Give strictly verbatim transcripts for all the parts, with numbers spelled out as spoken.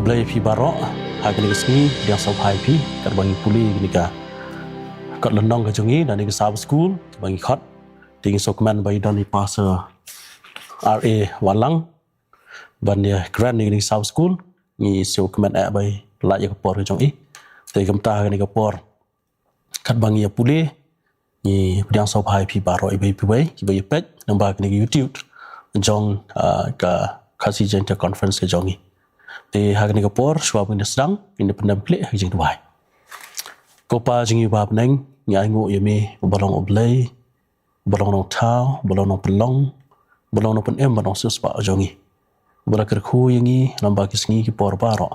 Khublei phi baroh, ha kane ka sngi, pdiang sngewbha ïa phi, katba ngi pule kane ka kot lynnong ka jong ngi, na kane ka Sabbath School, kaba ngi khot, te ngi sngewkmen ba i don i Pastor R A Wahlang, ban ïa kren ïa kane ka Sabbath School, ngi sngewkmen eh ba i la ïa ka por ka jong i. Te kumta ha kane ka por, katba ngi ïa pule, ngi pdiang sngewbha ïa phi baroh iwei pa iwei, kiba ïa peit, lyngba kane ka YouTube, jong, ah, ka Khasi Jaintia Conference ka jong ngi. Te ha kane ka por, shuwa ba ngin ïa sdang, ngin ïa pyndem khleh ha ka jingduwai. Ko Pa jong ngi uba ha bneng, ngi ainguh ïa me, uba long U Blei, uba long Nongthaw, uba long Nongpynlong, uba long Nongpynim, uba long Nongsiewspah jong ngi. Uba la kyrkhu ïa ngi, lyngba ki sngi ki por baroh.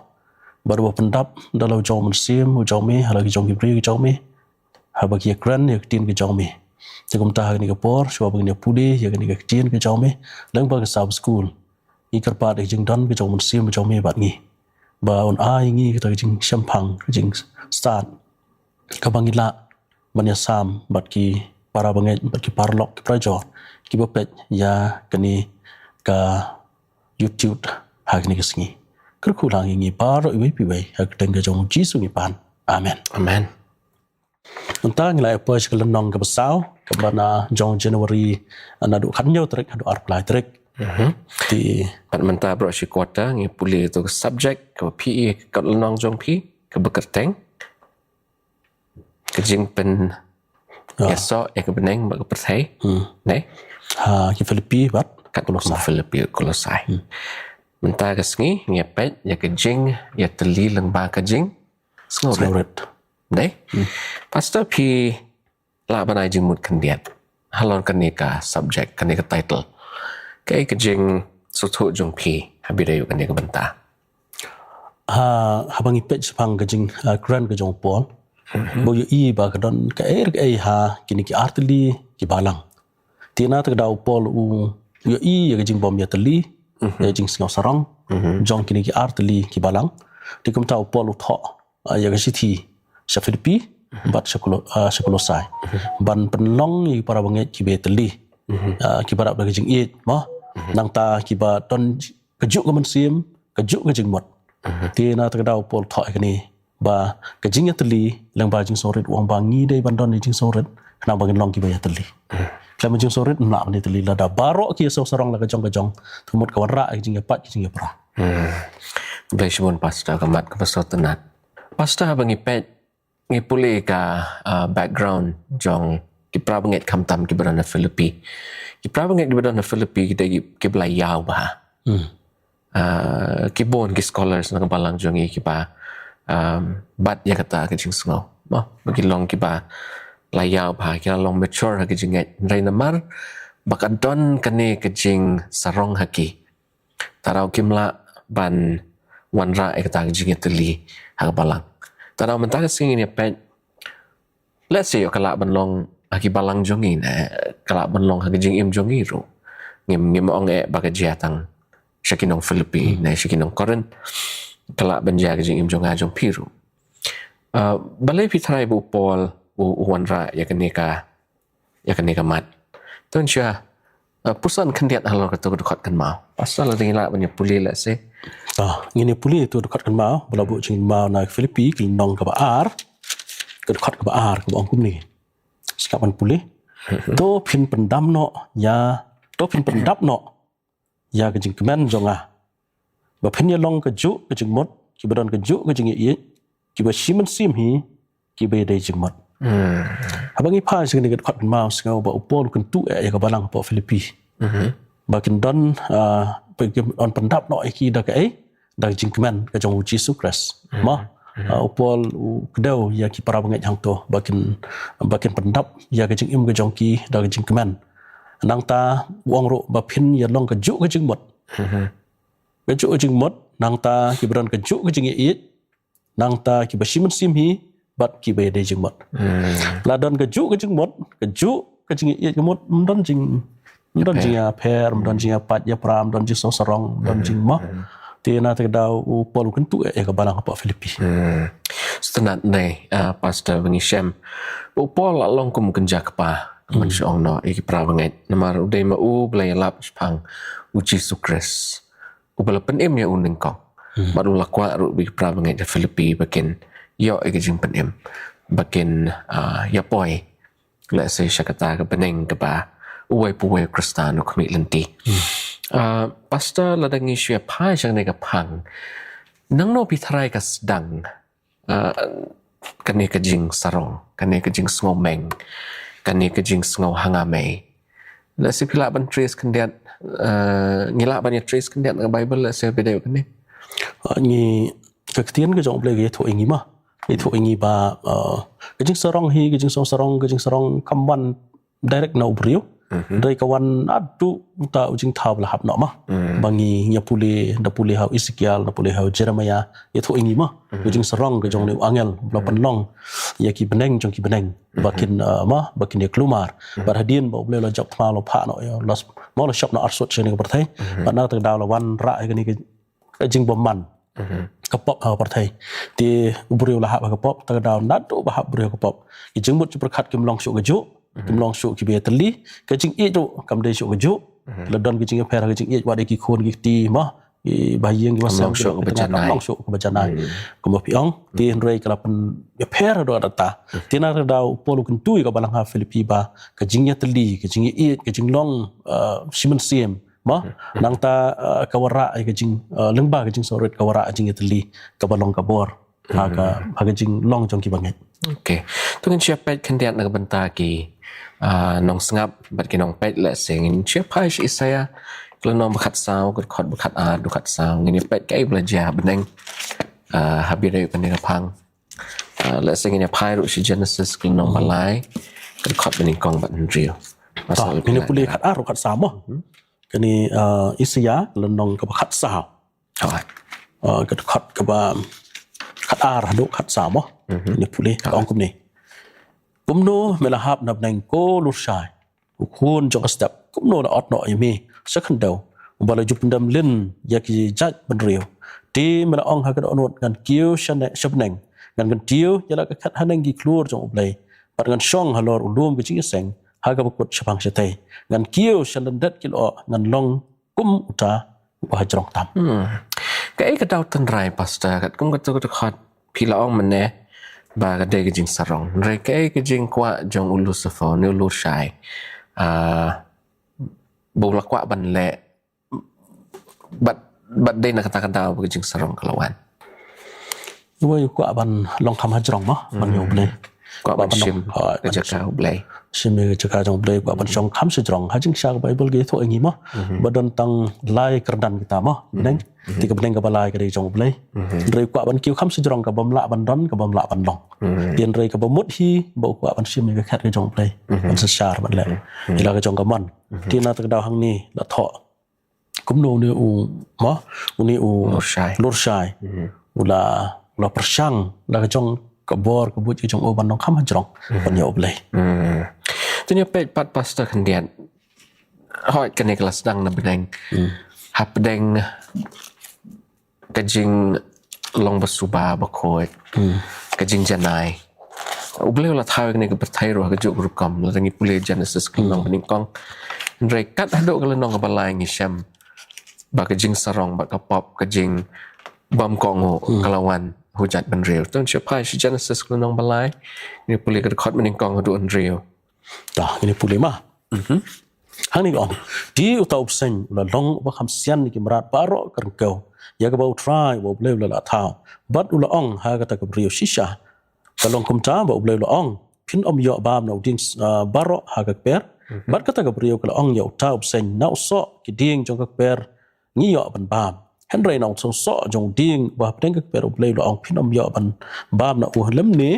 Bad uba pyndap, da la u jong u Mynsiem, u jong me, ha la ki jong ki briew ki jong me. Haba ki ïa kren, ïa ka ktien ka jong me. Te kumta ha kane ka por, shuwa ba ngin ïa pule, ïa kane ka ktien ka jong me. Lyngba ka Sabbath School. Ngi kyrpad ïa ka jingdon ka jong u Mynsiem, u jong me bad ngi. Ba un ai ngi kata ka jingshemphang, ka jingstad. Kaba ngi lah, ban ïa sam, bad ki para bangeit, bad ki paralok, ki parajor, kiba peit, ïa kane ka YouTube, ha kane ka sngi. Kyrkhu lang ïa ngi baroh iwei pa iwei, ha ka kyrteng ka jong u Jisu ngi pan. Amen. Amen. Mynta ngi la ïa poi sha ka lynnong kaba saw, kaba na jong January, naduh khathynñiew tarik, haduh arphew lai tarik. Mhm. Te bad mynta baroh shi quarter, ngi pule ïa uto ka subject, kaba phi ïa ka kot lynnong jong phi, kaba kyrteng. Ka jingpyn Ah. ïasoh ïa ka bneng bad ka pyrthei. Hmm. Ne? Ha, ki Philippi bad Kolosai. Philippi Kolosai. Hmm. Mynta ka sngi, ngi ïa peit, ïa ka jingïatylli lyngba ka jing. Sngewrit. Sngewrit. Ne? Hmm. Pastor phi lah ban ai jingmut khyndiat. Halor kane ka subject, kane ka title. Kaei ka jingsngewthuh jong phi, haba ïadei kane ka bynta. Ha, haba ngi peit shaphang ka jing, ah, kren ka jong u Paul. Mhm. Ba u ïohi ba ka don kaei re kaei ha, kine ki artylli, ki balang. Te na kata ka daw u Paul u ïohi ïa ka jingbym ïatylli, Mhm. ïa ka jingsngew sarong, Mhm. jong kine ki artylli, ki balang. Te kumta u Paul u thoh, ah, ïa ka shithi, sha Philippi, Mhm. bad sha Kolo-, ah, sha Kolosai. Mhm. Ban pynlong ïa ki para bangeit kiba ïatylli. Mhm. Ah, kiba dap da ka jingïeit, mo. Mhm. Nangta kiba don kajuh ka mynsiem, kajuh ka jingmut. Mhm. Te na kata ka daw u Paul u thoh ïa kane. Ba ka jingïatylli, lyngba jingsngewrit u ong ba ngi dei ban don ïa jingsngewrit, khnang ba ngin long kiba ïatylli. Mhm. Khlem jingsngewrit, ym lah ban ïatylli lada baroh ki ïasngew sarong la ka jong ka jong. Te ka mut ka wanrah ïa ka jingïapait, ka jingïapra. Hmm. Khublei shibun Pastor, ka mat kaba sngewtynnat. Pastor, haba ngi peit, ngi pule ka, ah, background jong ki para bangeit khamtam kiba don ha Philippi. Ki para bangeit kiba don ha Philippi ki dei ki, kiba la ïaw bha. Hmm. Ah, ki bun ki scholars na ka balang jong ngi kiba, um, bat ïa kata ka jingsngew. Mo, ba ki long kiba la ïaw bha, ki la long mature ha ka jingngeit. Hynrei namar ba ka don kane ka jingsarong ha ki. Te daw kim lah ban wanrah ïa kata ka jingïatylli ha ka balang. Te daw mynta ka sngi ngin ïa peit. Let's say, ka lah ban long ha ki balang jong ngi, ne, ka lah ban long ha ka jingim jong ngi ruh. Ngim, ngim ong eh ba ka jia tang sha ki nong Philippi, Hmm. ne, sha ki nong Korinth. Ka lah ban jia ha ka jingim jong nga jong phi ruh. Ah, balei phi tharai ba u Paul u, u wanrah ïa kane ka ïa kane ka mat. Te ngan shu, uh, puson khyndiat halor kato ka dkhot kynmaw. Pasal la dang ïa lah ban ïa pule lehse. Ah, ngin ïa pule ïa kato ka dkhot kynmaw, ba la buh jingkynmaw na Philippi, ka lynnong kaba ar, ka dkhot kaba ar, kaba ong kumne. Sngap ban pule. Mhm. To phin pyndap noh ïa, to phin pyndap noh ïa ka jingkmen jong nga. Ba phin ïa long kajuh ka jingmut, kiba don kajuh ka jingïeit, kiba shi mynsiem hi, kiba ïadei jingmut. Hmm. Haba ngi phai sha kane ka dkhot kynmaw sngew ba u Paul u kyntu eh ïa ka balang hapoh Philippi. Mhm. Ba kin don, ah, ba kin don pyndap noh ïa ki da kaei, da ka jingkmen ka jong u Jisu Khrist. Mhm. Mo, Mhm. ah, u Paul u kdew ïa ki para bangeit hangto, ba kin, ba kin pyndap ïa ka jingim ka jong ki da ka jingkmen. Nangta u ong ruh ba phin ïa long kajuh ka jingmut. Mhm. Kajuh ka jingmut, nangta kiba don kajuh ka jingïeit, nangta kiba shi mynsiem hi, bad kiba ïadei jingmut. Hmm. La don kajuh ka jingmut, kajuh ka jingïeit ka mut, ym don jing, ym don Ïapher. Jingïapher, ym don Hmm. jingïapait ïapra, ym don jingsngew sarong, ym don Hmm. jingmo. Hmm. Te na kata ka daw u Paul u kyntu eh ïa ka balang hapoh Philippi. Hmm. Sngewtynnat ne, ah, Pastor, ba ngi shem. U Paul la long kum u kynja kpa, Hmm. man shu ong noh, ïa ki para bangeit. Namar u dei ma u ba la ïalap shaphang u Jisu Khrist. Uba la pynim ïa u nyngkong. Bad u la kwah ruh ba ki para bangeit ha Philippi ba kin ïoh ïa ka jingpynim, ba kin, ah, ïa poi, lehse, sha kata ka bneng kaba uwei pa uwei u Khristan u khmih lynti. Ah, Pastor, lada ngi shu ïa phai sha kane ka phang, nangno phi tharai ka sdang, ah, kane ka jingsarong, kane ka jingsngewmeng, kane ka jingsngew hanga mei? Lehse phi lah ban trace khyndiat, ah, ngi lah ban ïa trace khyndiat na ka Bible, lehse phi dei kane. Ah, ngi, ka ktien ka jong U Blei ka ïathuh ïa ngi ma. Ïathuh ïa ngi ba, ah, ka jingsarong hi, ka jingsngew sarong, ka jingsarong kam wan direct na u briew. Hynrei ka wan naduh uta u jingthaw ba la hap noh ma. Ba ngi, ngi ïa pule, da pule ha u Ezekiel, da pule ha u Jeremiah, ïathuh ïa ngi ma. Ka jingsarong ka jong une u angel ba la pynlong ïa ki bneng jong ki bneng ba kin, ah, ma, ba kin ïa kulmar. Bad hadien ba U Blei u la jop thma, u la phah noh ïa, u la, ma, u la shop noh arsut sha kane ka pyrthei. Bad na kata ka daw la wanrah ïa kane ka, ka jingbymman ka pop ha ka pyrthei. Te u briew la hap ha ka pop, kata ka daw naduh ba hap u briew ha ka pop, ki jingmut jingpyrkhat kim long shuh kajuh, kim long shuh kiba ïatylli, ka jingïeit ruh kam dei shuh kajuh. La don ka jingïapher ha ka jingïeit, wat ïa ki khun ki kti ma, kiba ha ïing kiba sem, kim long shuh kaba janai. Kumba phi ong, te hynrei ka la pynïapher haduh katta. Te na kata ka daw u Paul u kyntu ïa ka balang ha Philippi ba ka jingïatylli, ka jingïeit, ka jinglong, ah, shi mynsiem ma. Nangta, ah, ka wanrah ïa ka jing, ah, lyngba ka jingsngewrit, ka wanrah ïa ka jingïatylli kaba long ka bor ha ka, ha ka jinglong jong ki bangeit. Okay. To ngin sa peit khyndiat na ka bynta ki, ah, nongsngap bad ki nongpeit, lehse ngin sa phai sha Isaïah, ka lynnong ba khatsaw, ka dkhot ba khatar haduh khatsaw, ngin ïa peit kaei ba la jia ha bneng, ah, haba ïadei bad kane ka phang. Ah, lehse ngin ïa phai ruh sha Genesis, ka lynnong ba lai, ka dkhot ba nyngkong bad hynriew. Ngin ïa pule khatar haduh khatsaw mo. Kane, ah, Isaïah, ka lynnong kaba khatsaw. Ah, ka dkhot kaba khatar haduh khatsaw mo. Ngin ïa pule, ka ong kumne. Kumno me la hap na bneng, ko Lurshai, u khun jong ka step, kumno la ot noh ïa me sha khyndew, uba la ju pyndem lin ïa ki jaitbynriew? Te me la ong ha ka dohnud, ngan kiew sha ne-, sha bneng, ngan kyntiew ïa la ka khet haneng ki khlur jong U Blei, bad ngan shong halor u lum ka jingïaseng ha kaba kut shaphang shatei. Ngan kiew sha lyndet ki lyoh, ngan long kum uta uba hajrong tam. Kaei ka daw tynrai, Pastor, katkum kato ka dkhot phi la ong mynne ba ka dei ka jingsarong. Hynrei kaei ka jingkwah jong u Lucifer, ne u Lurshai, ah, ba u la kwah ban leh, bad, bad dei na kata ka daw ba ka jingsarong ka la wan? Uwei u kwah ban long kham hajrong mo, ban ïa U Blei. Kwah ban shim ka jaka U Blei. Shim ïa ka jaka jong U Blei, kwah ban shong kham shajrong. Ha jingshisha ka Bible ka ïathuh ïa ngi mo ba don tang lai kyrdan kita mo. Bneng, te ka bneng kaba lai ka dei jong U Blei. Hynrei u kwah ban kiew kham shajrong, ka bym lah ban don, ka bym lah ban long. Te hynrei kaba mut hi ba u kwah ban shim ïa ka khet ka jong U Blei, ban synshar, ban leh ïa la ka jong ka mon. Te na kata ka daw hangne la thoh kumno une u, mo, une u Lurshai. Lurshai u la, u la pyrshang la ka jong ka bor ka buit ka jong u ban long kham hajrong, ban ïa U Blei. To ngin ïa peit pat, Pastor, khyndiat. Hooid, kane ka la sdang na bneng. Hapdeng ka jinglong ba suba ba khuid, ka jingjanai, U Blei u la thaw ïa kane ka pyrthei ruh ha kajuh ka rukom, lada ngi pule Genesis ka lynnong ba nyngkong. Hynrei kat haduh ka lynnong kaba lai ngi shem ba ka jingsarong bad ka pop, ka jingbymkohnguh, ka la wan ha u jaitbynriew. To ngin sa phai sha Genesis ka lynnong ba lai, ngin pule ka dkhot ba nyngkong haduh hynriew. To ngin pule ma. Hangne ka ong: Te uta u bseiñ u la long uba kham sian na ki mrad baroh ka ryngkew ïa kaba U Trai uba U Blei u la lah thaw, bad u la ong ha kata ka briew: Shisha ka long kumta, ba U Blei u la ong: Phin ym ïoh bam na u dieng, ah, baroh ha ka kper. Bad kata ka briew ka la ong ïa uta u bseiñ: Na u soh ki dieng jong ka kper ngi ïoh ban bam, hynrei na uta u soh jong u dieng uba hapdeng ka kper U Blei u la ong: Phin ym ïoh ban bam na u, lymne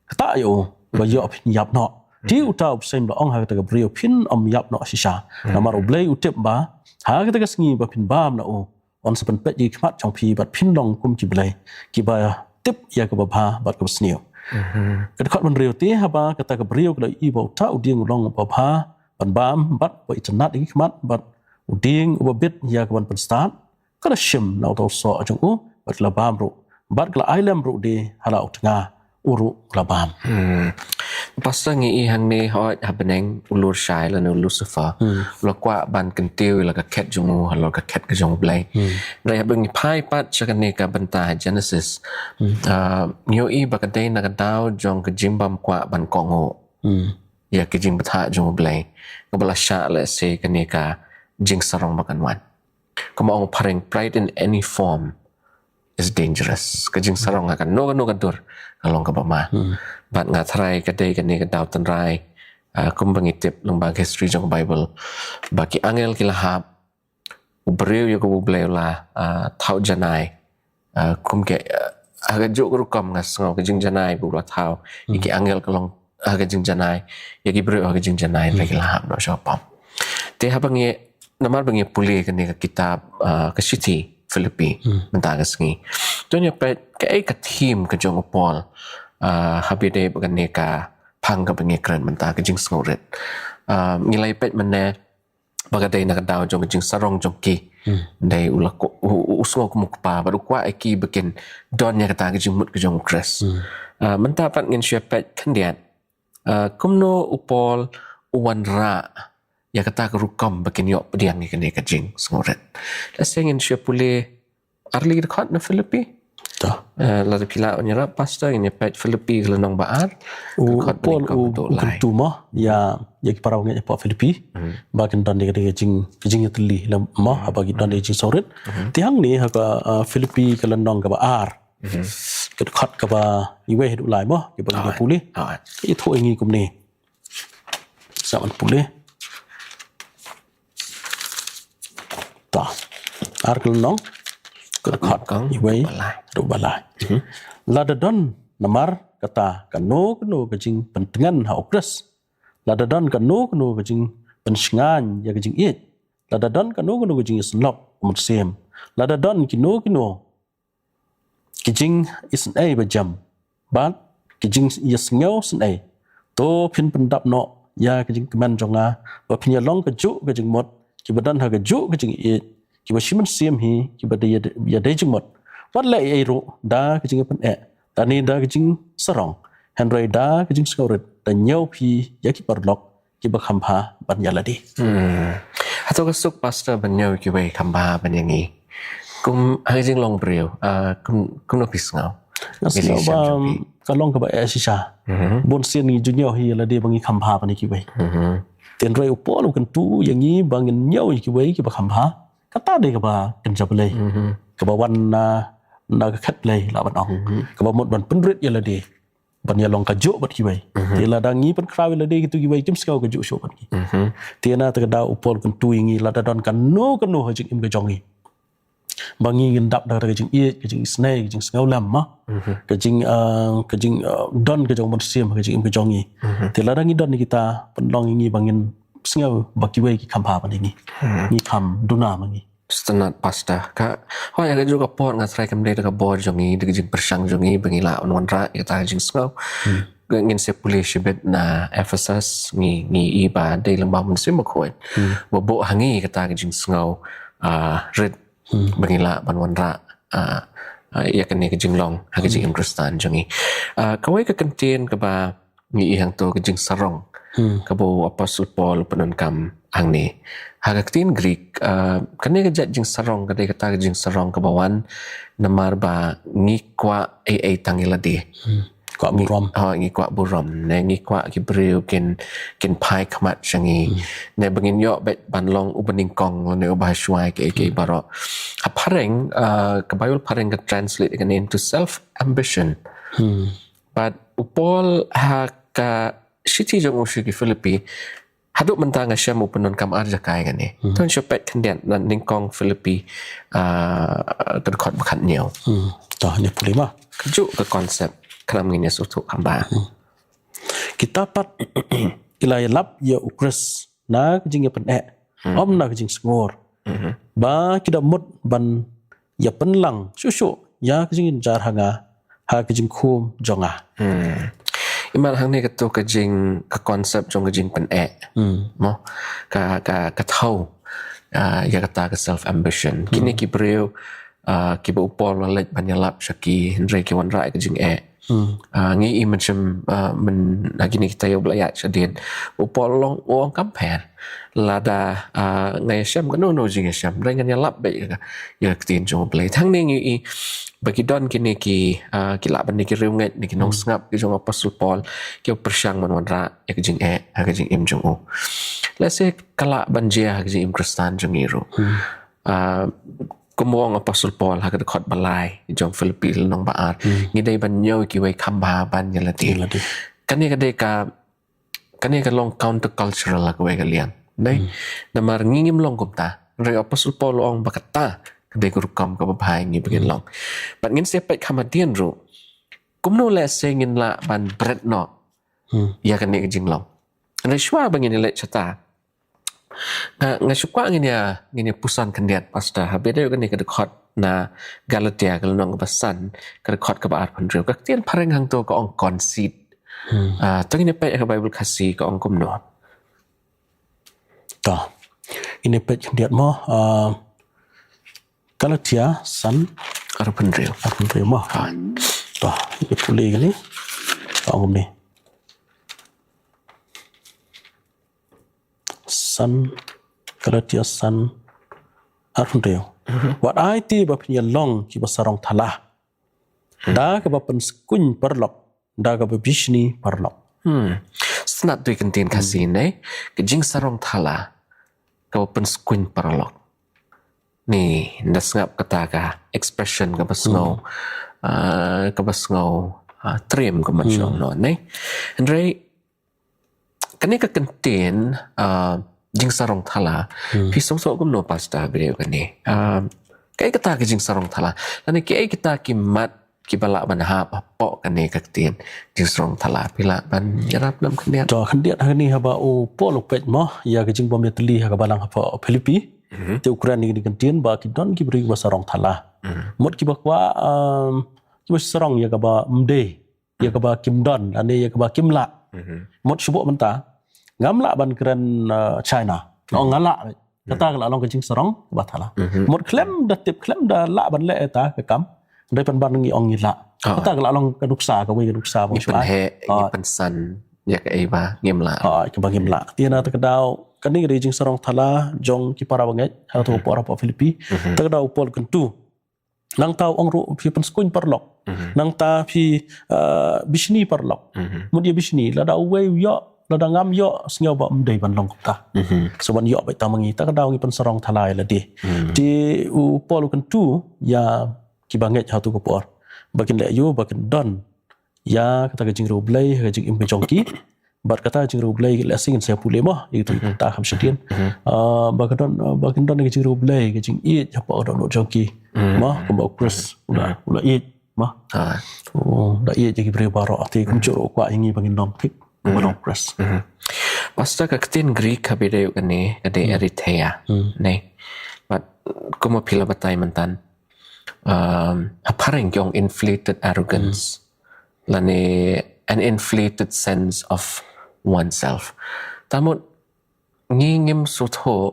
ktah ïa u, ba ïoh phin ïap noh. Te uta u bseiñ u la ong ha kata ka briew: Phin ym ïap noh shisha, namar U Blei u tip ba ha kata ka sngi ba phin bam na u, yn sa pynpeit ïa ki khmat jong phi bad phin long kum ki blei, kiba tip ïa kaba bha bad kaba sniew. Ka dkhot ba hynriew: Te haba kata ka briew ka la ïohi ba uta u dieng u long uba bha ban bam bad uba itynnad ïa ki khmat, bad u dieng uba bit ïa ka ban pynstad, ka la shim na uta u soh jong u bad ka la bam ruh, bad ka la ai lem ruh de ha la u tnga, u ruh u la bam. Hmm. Pastor, ngi i hangne, hooid, ha bneng u lurshai lane u Lucifer u la kwah ban kyntiew ïa la ka khet jong u halor ka khet ka jong U Blei. Hynrei haba ngi phai pat sha kane ka bynta ha Genesis, ah, ngi ïohi ba ka dei na ka daw jong ka jingbymkwah ban kohnguh ïa ka jingbthah jong U Blei kaba la shah lehse kane ka jingsarong ba kan wan. Kumba ong phareng, pride in any form is dangerous. Ka jingsarong ha kano kano ka dur ka long kaba ma. Bad nga tharai ka dei kane ka daw tynrai, ah, kumba ngi tip lyngba ka history jong ka Bible, ba ki angel ki la hap, u briew ïa uba U Blei u la, ah, thaw janai, ah, kum ka, ah, ha kajuh ka rukom nga sngew ka jingjanai ba u la thaw ïa ki angel ka long ha ka jingjanai, ïa ki briew ha ka jingjanai, hynrei ki la hap noh sha pop. Te haba ngi, namar ba ngi pule kane ka kitab, ah, ka shithi Philippi mynta ka sngi, to ngin ïa peit kaei ka theme ka jong u Paul, ah, haba ïadei bad kane ka phang kaba ngi kren mynta, ka jingsngewrit. Ah, ngi la ïa peit mynne ba ka dei na ka daw jong ka jingsarong jong ki. Dei u la ko-, u, u, u sngew kum u kpa bad u kwah ïa ki ba kin don ïa kata ka jingmut ka jong U Khrist. Ah, mynta pat ngin shu ïa peit khyndiat, ah, kumno u Paul u wanrah ïa kata ka rukom ba kin ïoh pdiang ïa kane ka jingsngewrit. Lehse ngin shu ïa pule ar tylli ki dkhot na Philippi. To. Ah, lada phi lah ban ïarap, Pastor, ngin ïa peit Philippi ka lynnong ba ar, u dkhot Paul u, u kyntu mo ïa, ïa ki para bangeit hapoh Philippi ba kin don ïa ka jing, ka jingïatylli lem mo haba ki don ïa ka jingsngewrit. Te hangne ha ka, ah, Philippi ka lynnong kaba ar, ka dkhot kaba iwei haduh lai mo, kaba ngi ïa pule. Ïathuh ïa ngi kumne. Sa ban pule. To. Ar ka lynnong, ka dkhot iwei haduh ba lai. Lada don namar kata kano kano ka jingpyntngen ha U Khrist, lada don kano kano ka jingpynshngaiñ ïa ka jingïeit, lada don kano kano ka jingïasyllok u Mynsiem, lada don kino kino ki jingisynei ba jem bad ki jingïasngew synei, to phin pyndap noh ïa ka jingkmen jong nga, ba phin ïa long kajuh ka jingmut, kiba don ha kajuh ka jingïeit, kiba shi mynsiem hi, kiba dei ïa, ïa dei jingmut. Wat leh ei ei ruh da ka jingpyneh, da ne da ka jingsarong, hynrei da ka jingsngewrit, da ñiew phi ïa ki paralok kiba kham bha ban ïa lade. Hmm. Hato ka suk, Pastor, ban ñiew kiwei kham bha ban ïa ngi? Kum ha ka jinglong briew, ah, kum, kumno phi sngew? Nga sngew ba ka long kaba eh shisha. Mhm. Bun sien ngi ju ñiew hi ïa lade ba ngi kham bha ban ïa kiwei. Mhm. Hynrei u Paul u kyntu ïa ngi ba ngin ñiew ïa kiwei kiba kham bha. Kata dei kaba kynja Blei. Mhm. Kaba wan na, na ka khet Blei lah ban ong. Mhm. Kaba mut ban pynrit ïa lade ban ïa long kajuh bad kiwei. Mhm. Te lada ngi pynkhraw ïa lade, kito kiwei kim sngew kajuh shuh bad ngi. Mhm. Te na kata ka daw u Paul u kyntu ïa ngi, lada don kano kano ha jingim ka jong ngi, ba ngi ngin dap da ka jingïeit, ka jingisynei, ka jingsngewlem, ma. Mhm. Ka jing, ah, ka jing, ah, don ka jong u Mynsiem ha ka jingim ka jong ngi. Mhm. Te lada ngi don ïa kita, pynlong ïa ngi ba ngin sngew ba kiwei ki kham bha ban ïa ngi. Mhm. Ngi kham duna ma ngi. Sngewtynnat, Pastor. Ka, hooid, ha kajuh ka por nga tharai kam dei da ka bor jong ngi, da ka jingpyrshang jong ngi ba ngi lah ban wanrah ïa kata ka jingsngew. Hmm. Ngin sa pule shibit na Ephesus, ngi, ngi i ba dei lyngba u Mynsiem Bakhuid. Hmm. Ba buh ha ngi kata ka jingsngew, ah, rit, hmm, ba ngi lah ban wanrah, ah, ah, ïa kane ka jinglong ha ka, hmm, jingim Khristan jong ngi. Ah, kawei ka kyntien kaba ngi i hangto, ka jingsarong. Hmm. Kaba u Apostol Paul u pyndonkam hangne. Ha ka ktien Greek, ah, kane ka jait jingsarong ka dei kata ka jingsarong kaba wan namar ba ngi kwah ei ei tang ïa lade. Hmm. Kwah burom. Ngi, oh, ngi kwah burom. Ne ngi kwah ki briew kin, kin phai khmat sha ngi. Hmm. Ne ba ngin ïoh beit ban long uba nyngkong, ne uba ha shuwa ïa kiei kiei, hmm, baroh. Ha phareng, ah, ka Bible phareng ka translate kane into self ambition. Hmm. Bad u Paul ha ka shithi jong u sha ki Philippi, haduh mynta nga shem u pyndonkam ar jaka ïa kane. Hmm. To ngin shu peit khyndiat na nyngkong Philippi, ah, ka dkhot ba khathynñiew. Hmm. To ngin pule ma. Kajuh ka concept, khnang ngin ïa sngewthuh kham bha. Hmm. Kita pat ki la ïalap ïa u Khrist na ka jingïapyneh, hmm, ym na ka jingsngur. Mhm. Ba ki da mut ban ïapynlang shuh shuh ïa ka jingjynjar ha nga ha ka jingkhum jong nga. Hmm. Imat hangne kato ka jing, ka concept jong ka jingpyneh. Hmm. Mo, ka, ka, ka thaw, ah, ïa kata ka self ambition. Kine, hmm, ki briew, ah, kiba u Paul u la leit ban ïalap sha ki, hynrei ki wanrah ïa ka jingeh. Hmm. Ah, ngi i mynshem, ah, myn, ha kine kita ïa u ba la ïaid shadien. U Paul u long, u ong kam pher. Lada, ah, nga ïashem kano kano jingïashem, hynrei ngan ïalap beit ïa ka, ïa ka ktien jong u Blei. Te hangne ngi i ba ki don kine ki, ah, ki lah ban ne ki riewngeit, ne ki nongsngap ki jong u Apostol Paul, ki pyrshang ban wanrah ïa ka jingeh ha ka jingim jong u. Lehse ka lah ban jia ha ka jingim Khristan jong ngi ruh. Hmm. Ah, kum u ong u Apostol Paul ha ka dkhot ba lai jong Philippi lynnong ba ar. Hmm. Ngi dei ban ñiew ïa kiwei kham bha ban ïa lade. Ïa lade. Kane ka dei ka, kane ka long countercultural ha kawei ka liang. Dei? Hmm. Namar ngi ngim long kumta. Hynrei u Apostol Paul u ong ba kata ka dei ka rukom kaba bha ïa ngi ba ngin long. Bad ngin sa peit kham hadien ruh. Kumno lehse ngin lah ban bret noh. Hmm. Ïa kane ka jinglong. Hynrei shuwa ba ngin ïaleit shata, nga, nga shu kwah ngin ïa, ngin ïa puson khyndiat, Pastor, haba ïadei kane ka dkhot na Galatia ka lynnong kaba san, ka dkhot kaba arphew hynriew. Ka ktien phareng hangto ka ong conceit. Hmm. Ah, to ngin ïa peit ha ka Baibl Khasi ka ong kumno. To. Ngin ïa peit khyndiat mo, ah, Galatia san arphew hynriew. Arphew hynriew mo. Ha. To, ïa pule kane. Ka ong kumne. San, Galatia san arphew hynriew. Mhm. Wat ai te ba phin ïa long kiba sarong thala. Hmm. Da kaba pynskun paralok, da kaba bishni paralok. Hmm. Sngap to ïa ka ktien Khasi ne, ka jingsarong thala, kaba pynskun paralok. Ni, nda sngap kata ka expression kaba sngew, hmm, ah, kaba sngew, ah, triem kaba, hmm, shong no ne. Hynrei kane ka ktien, ah, jingsarong thala. Hmm. Phi sngewthuh kumno, Pastor, briew kane? Ah, kaei kata ka jingsarong thala? Lane kaei kita ki mat kiba lah ban hap hapoh kane ka ktien jingsarong thala? Phi lah ban ïarap lem khyndiat. To khyndiat hangne haba u Paul u peit mo ïa ka jingbym ïatylli ha ka balang hapoh Philippi. Mhm. Te u kren ïa kane ka ktien ba ki don ki briew kiba sarong thala. Mhm. Mut kiba kwah, um, kiba sarong ïa kaba ym dei. Ïa kaba kim don, lane ïa kaba kim lah. Mhm. Mut shu buh mynta, ngam lah ban kren, uh, China. Nga ong nga lah. Kata ka la long ka jingsarong kaba thala. Mhm. Mut khlem da tip, khlem da lah ban leh ïa kata ka kam, hynrei pynban ngi ong ngi lah. Ah. Kata ka la long ka nuksa, kawei ka nuksa ba ngi shu ai. Ngi pynheh, ngi, ah, pynsan ïa kaei ba ngim lah. Ah, kaba ngim lah. Te na kata ka daw, kane ka dei jingsarong thala jong ki para bangeit ha kato ka por hapoh Philippi. Mhm. Kata ka daw u Paul u kyntu. Nangta u ong ruh phi pynskun paralok. Mhm. Nangta phi, uh, bishni paralok. Mhm. Mut ïa bishni, lada uwei u ïoh, lada ngam ïoh, sngew ba ym dei ban long kumta. Mhm. So ban ïoh beit tang ma ngi, kata ka daw ngi pynsarong thala ïa lade. Mhm. Te u Paul u kyntu ïa kiba ngeit ha kato ka por, ba kin leh aïu, ba kin don ïa kata ka jingriewblei ha ka jingim ka jong ki. Bad kata ka jingriewblei lehse ngin sa pule mo ïa kito ki, mhm, kynta kham shadien. Mhm. Ah, ba ka don, ah, ba kin don ka jingriewblei, ka jingïeit hapoh ka dohnud jong ki. Mhm. Mo, kumba u Khrist, mhm, u la, mhm, u la ïeit mo. Ah. U la ïeit ïa ki briew baroh, te kumjuh ruh u kwah ïa ngi ba ngin long thik kumba, mhm, u Khrist. Mhm. Pastor, ka ktien Greek kaba dei ïa kane ka dei, mhm, arithea. Mhm. Ne. Bad kumba phi la batai mynta, um, ha phareng ki ong inflated arrogance. Hmm. Lane an inflated sense of oneself. Te mut ngi ngim sngewthuh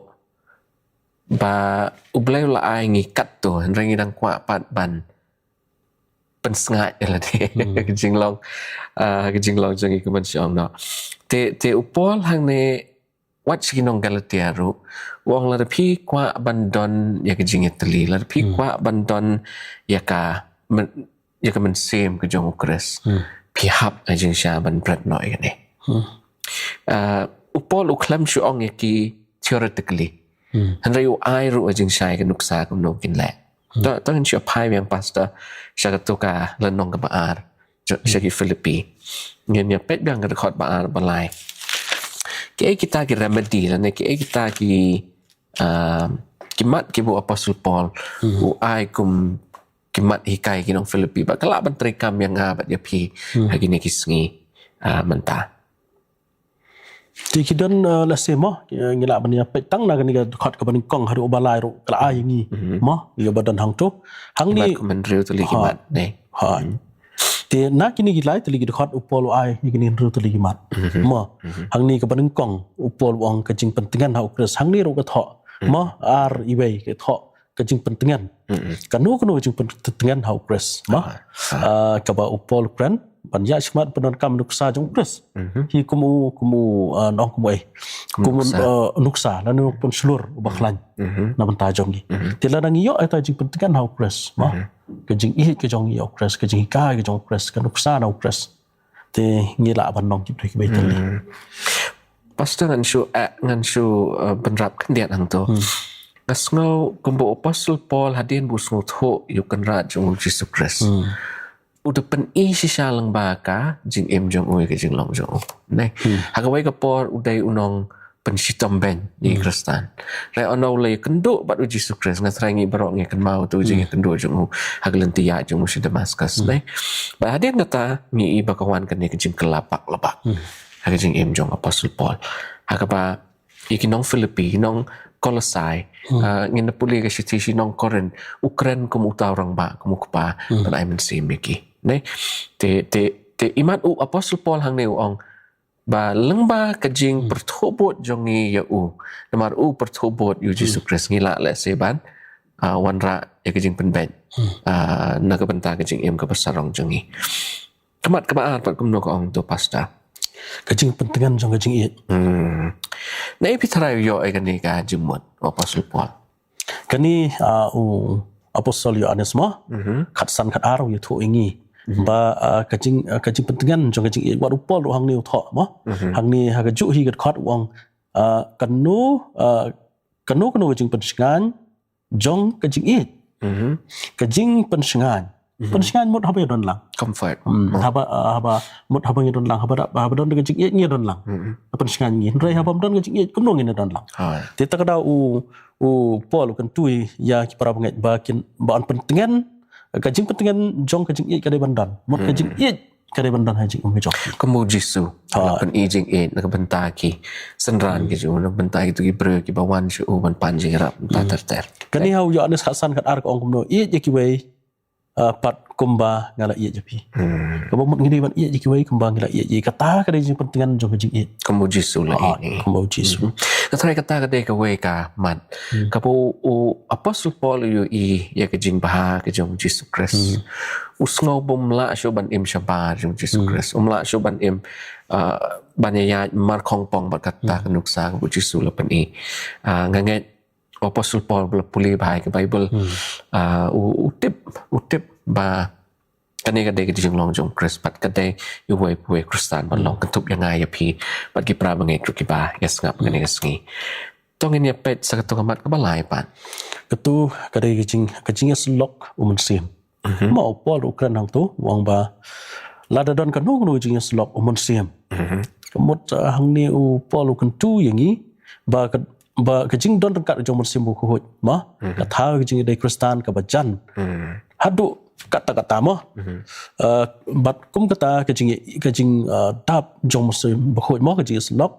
ba U Blei u la ai ngi katto, hynrei ngi dang kwah pat ban pynsngaid ïa lade. Hmm. Ka jinglong, uh, ka jinglong jong ngi kumba shu ong noh. Te, te u Paul hangne wat sha ki nong Galatia ruh, u ong lada phi kwah ban don ïa ka jingïatylli, lada phi, hmm, kwah ban don ïa ka myn-, ïa ka mynsiem ka jong u Khrist, hmm, phi hap ha jingshisha ban bret noh ïa kane. Hmm. Ah, u Paul u khlem shu ong ïa ki theoretically. Hmm. Hynrei u ai ruh ha jingshisha ïa ka nuksa kumno kin leh. Hmm. To, to ngin shu phai biang, Pastor, sha kato ka lynnong kaba ar. Sha, sha ki Philippi. Ngin ïa peit biang ka dkhot ba ar ba lai. Kiei kita ki remedy lane kiei kita ki, ah, ki mat kiba u Apostol Paul, hmm, u ai kum ki mat hikai ki nong Philippi, ba ka lah ban treikam ïa nga bad ïa phi, hmm, ha kine ki sngi, ah, mynta. Te ki don, uh, lehse mo, uh, ngi lah ban ïa peit tang na kane ka dkhot kaba nyngkong haduh ba lai ruh ka la ai ïa ngi. Mhm. Mo, ïa ba don hangto. Hangne ki mat kum hynriew tylli ki mat, ne. Ha. Mhm. Te na kine ki lai tylli ki dkhot u Paul u ai ïa kine hynriew tylli ki mat. Mhm. Mo, mhm, hangne kaba nyngkong u Paul u ong ka jingpyntngen ha u Khrist. Hangne ruh ka thoh. Mhm. Mo, ar iwei ka thoh ka jingpyntngen. Kano kano ka jingpyntngen ha u Khrist. Mo? Ah, kaba u Paul u kren ban ïa shmat pyndonkam nuksa jong u Khrist. Hi kum u, kum u, ah, nong kum u, eh. Kum u, nuksa. Eh, nuksa, lane u pynshlur uba khlaiñ. Na bynta jong ngi. Te lada ngi ïoh ïa ka jingpyntngen ha u Khrist. Mo? Ka jingïeit ka jong ngi ïa u Khrist, ka jinghikai ka jong u Khrist, ka nuksa na u Khrist. Te ngi lah ban long kito kiba ïeit. Pastor, ngan shu, eh, ngan shu, eh, bynrap khyndiat hangto. Nga sngew kumba u Apostle Paul hadien ba u sngewthuh ïa u Kynrad jong u Jisu Khrist, u da pyni shisha lyngba ka jingim jong u ïa ka jinglong jong u. Ne? Ha kawei ka por u dei u nongpynshitom beiñ ïa ki Khristan. Hynrei haba u la ïakynduh bad u Jisu Khrist, nga tharai ngi baroh ngi kynmaw ïa ka jingïakynduh jong u ha ka lynti ïaid jong u sha Damascus. Ne? Bad hadien kata ngi i ba ka wan kane ka jingkylla bak la bak ha ka jingim jong u Apostle Paul. Ha kaba ïa ki nong Philippi, ki nong Kolosai, ah, ngin da pule ka shithi sha ki nong Korinth, u kren kum uta u rangbah, kum u kpa, ban ai mynsiem ïa ki. Ne? Te, te, te imat u Apostle Paul hangne u ong ba lyngba ka jingpyrthuh bud jong ngi ïa u, namar u pyrthuh bud ïa u Jisu Khrist, ngi lah lehse ban, ah, wanrah ïa ka jingpynbeit, ah, na ka bynta ka jingim kaba sarong jong ngi. Ka mat kaba ar pat kumno ka ong to, Pastor? Ka jingpyntngen jong ka jingïeit. Naei phi tharai u ïoh ïa kane ka jingmut u Apostle Paul? Kane, ah, u Apostle Ïoannis mo, khatsan khatar u ïathuh ïa ngi ba, ah, ka jing, ah, ka jingpyntngen jong ka jingïeit, wat u Paul ruh hangne u thoh mo. Hangne ha kajuh hi ka dkhot u ong, ah, kano, ah, kano kano ka jingpynshngaiñ jong ka jingïeit. Ka jingpynshngaiñ. Pynshngaiñ mut haba ïadon lang. Comfort. Hmm, haba, ah, haba, mut haba ngi don lang, haba da, haba don ka jingïeit ngi don lang. Pynshngaiñ ngi. Hynrei haba ym don ka jingïeit kumno ngin don lang. Te kata ka daw u, u Paul u kyntu ïa ki para bangeit ba kin, ba yn pyntngen, ka jingpyntngen jong ka jingïeit ka dei ban don. Mut ka jingïeit ka dei ban don ha jingim ka jong ki. Kumba u Jisu u la pyni jingïeit na ka bynta ki synran ki jong u, na ka bynta kito ki briew kiba wan sha u ban pan jingïarap, ter ter. Kane ha u Ïoannis khatsan khatar ka ong kumno, ïeit ïa kiwei, ah, pat kumba nga la ïeit ïa phi. Kaba mut ngi dei ban ïeit ïa kiwei kumba ngi la ïeit ïa, kata ka dei jingpyntngen jong ka jingïeit. Kumba u Jisu u la ïeit ïa ngi. Kumba u Jisu. Nga tharai kata ka dei kawei ka mat kaba u, u Apostle Paul u ïohi ïa ka jingbha ka jong u Jisu Khrist. U sngew ba um lah shuh ban im shabar jong u Jisu Khrist. Um lah shuh ban im, ah, ban ïaid markhongpong bad kata ka nuksa kaba u Jisu u la pyni. Ah, nga ngeit u Apostle Paul ba la pule bha ïa ka Baibl, ah, u, u tip, u tip ba kane ka dei ka jinglong jong u Khrist, bad ka dei ïa uwei pa uwei u Khristan ban long kynthup ïa nga ïa phi bad ki para bangeit ruh kiba ïasngap kane ka sngi. To ngin ïa peit sa kato ka mat kaba lai pat. Kato ka dei ka jing, ka jingïasyllok u Mynsiem. Mo, u Paul u kren hangto, u ong ba lada don kano kano ka jingïasyllok u Mynsiem. Ka mut, ah, hangne u Paul u kyntu ïa ngi ba ka, ba ka jingdon ryngkat jong u Mynsiem Bakhuid, mo, ka thaw ka jingïadei Khristan kaba jan. Haduh katta katta mo. Ah, bad kum kata ka jing, ka jing, ah, dap jong u Mynsiem Bakhuid mo, ka jingïasyllok.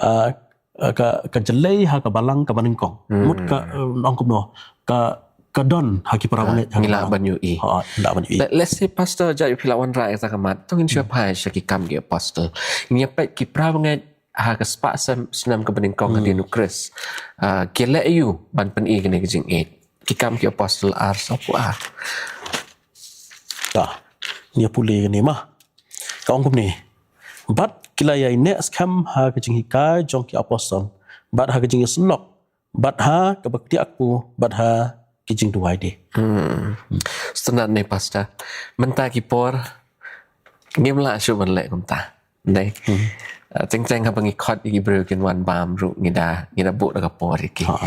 Ah, ah, ka, ka jlei ha ka balang kaba nyngkong. Mut ka, eh, ong kumno, ka, ka don ha ki para bangeit, ha, ngi lah ban ïohi. Ha, ngi lah ban ïohi. Let, let's say, Pastor, ïa phi lah wanrah ïa kata ka mat. To ngin shu phai sha Ki Kam ki Apostle. Ngin ïa peit ki para bangeit ha ka spah snem, snem kaba nyngkong hadien u Khrist. Ah, ki leh aïu ban pyni kane ka jingïeit. Ki Kam ki Apostle ar, sawphew ar. Ta, ngin ïa pule kane mo. Ka ong kumne. Bad ki la ïaineh skhem ha ka jinghikai jong ki apostol, bad ha ka jingïasyllok, bad ha kaba kdiah kpu, bad ha ki jingduwai de. Hmm. Sngewtynnat ne, Pastor. Mynta ki por ngim lah shuh ban leh kumta. Dei. Hmm. Ah, teng teng haba ngi khot ïa ki briew kin wan bam ruh, ngi da, ngi da buh da ka por ïa ki. Ha.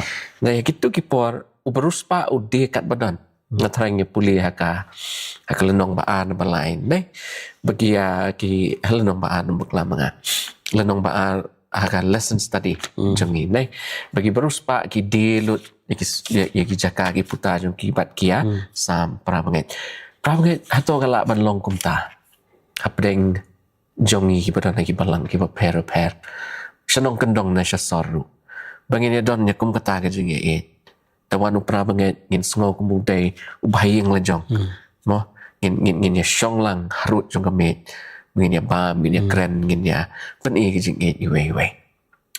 Dei, kito ki por u bariewspah u die katba don. Nga tharai ngi pule ha ka, ha ka lynnong ba ar na ba lai, ne? Ba ki, ah, ki, ha lynnong ba ar na ba klam nga. Lynnong ba ar ha ka lesson study jong ngi, ne? Ba ki bariewspah ki die lut ïa ki, ïa, ïa ki jaka ki puta jong ki bad ki ïa sam para bangeit. Para bangeit, hato ka lah ban long kumta hapdeng jong ngi kiba don ha ki balang kiba pher pher. Sha nongkyndong ne sha sor ruh. Ba ngin ïa don ïa kum kata ka jingïaieit. Te wan u para bangeit ngin sngew kum u dei uba ha ïing la jong. Hmm. Mo, ngin, ngin, ngin ïa shong lang harud jong ka miej. Ngin ïa bam, ngin ïa kren, ngin ïa pyni ka jingïeit iwei iwei.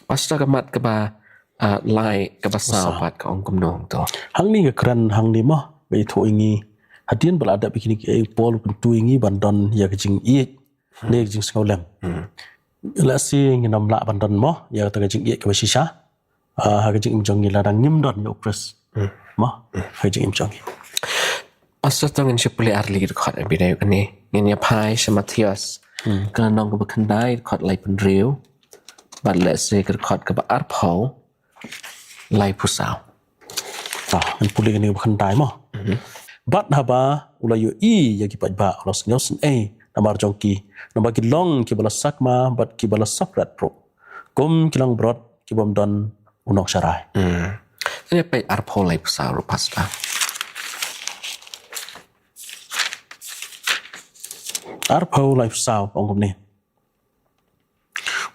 Pastor, ka mat kaba, ah, lai kaba saw pat ka ong kumno hangto? Hangne ka kren hangne mo, ba ïathuh ïa ngi. Hadien ba la dep ïa kine ki ei, u Paul u kyntu ïa ngi ban don ïa ka jingïeit, ne ka jingsngewlem. Lehse ngin ym lah ban don mo ïa kata ka jingïeit kaba shisha, ah, ha ka jingim jong ngi lada ngim don ïa u Khrist. Mo, ha ka jingim jong ngi. Pastor, to ngin sa pule ar lei ki dkhot, ynda ïa kane ngin ïa phai sha Mathaios, ka lynnong kaba khyndai, dkhot laiphew hynriew, bad lehse ka dkhot kaba arphew laiphew saw. Ah, ngin pule kane kaba khyndai mo. Bad haba u la ïohi ïa ki paidbah, u la sngewsynei namar jong ki, namar ki long kiba la sakma bad kiba la sakrat ruh, kum ki langbrot ki bym don u nongsharai. Hmm. Ngin ïa peit arphew laiphew saw ruh, Pastor. Arphew laiphew saw, ong kumne.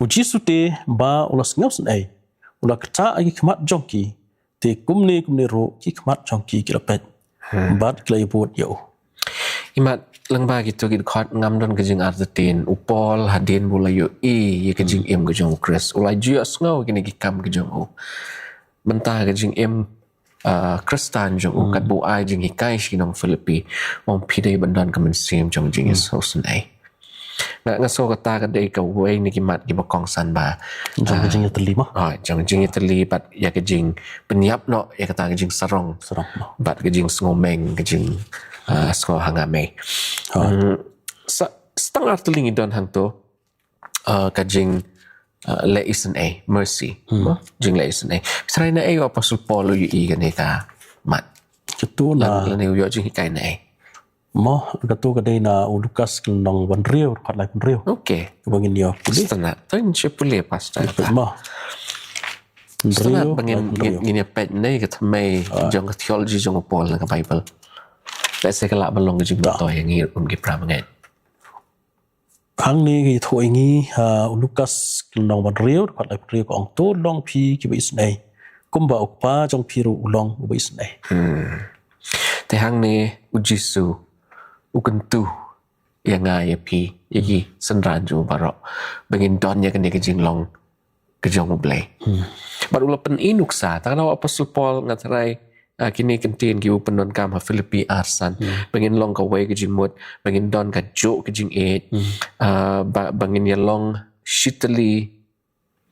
U Jisu te ba u la sngewsynei, u la ktah ïa ki khmat jong ki, te kumne kumne ruh ki khmat jong ki ki la peit. Hmm. Bad ki la ïabud ïa u. Imat lyngba kito ki dkhot ngam don ka jingartatien, u Paul hadien ba u la ïohi ïa ka jingim ka jong u Khrist, u la ju ïohsngew kine ki kam ka jong u. Mynta ka jingim, ah, Khristan jong u, katba u ai jinghikai sha ki nong Philippi, u ong phi dei ban don ka mynsiem jong ka jingïasngewsynei. Nga, nga sngew kata ka dei kawei na ki mat kiba kongsan ba, jong ka, ah, jingïatylli mo. Ah, jong ka jingïatylli bad ïa ka jingpynïap noh ïa kata ka jingsarong. Sarong mo. Bad ka jingsngewmeng, ka jing, ah, sngew hangame. Ah. Hmm, sa, sa tang artylli ngi don hangto, ah, ka jing, ah, leh isynei, mercy. Hmm. Mo? Jingleh isynei. Tharai naei u Apostol Paul u ïohi kane ka mat? Kato na, lane u ïoh jinghikai naei? Mo, kato ka dei na u Lukas ka lynnong ba hynriew, dkhot laiphew hynriew. Okay. Kaba ngin ïa pule. Sngewtynnat. To ngin sa pule, Pastor. Mo. Sngewtynnat ba ngin, ngin, ngin ïa peit ne ka thymmei jong ka theology jong u Paul na ka Bible. Lehse ka lah ban long ka jingmyntoi ïa ngi ruh kum ki para bangeit. Hangne ka ïathuh ïa ngi, ha u Lukas ka lynnong ba hynriew, dkhot laiphew hynriew ka ong, to long phi kiba isynei, kumba u Kpa jong phi ruh u long uba isynei. Hmm. Te hangne u Jisu u kyntu ïa nga ïa phi, ïa ki synran jong u baroh, ba ngin don ïa kane ka jinglong ka jong U Blei. Hmm. Bad u la pyni nuksa, tang na u Apostol Paul nga tharai, ah, kine ki ktien kiba u pyndonkam ha Philippi ar san. Hmm. Ba ngin long kawei ka jingmut, ba ngin don kajuh ka jingïeit, hmm, ah, ba, ba ngin ïa long shitylli,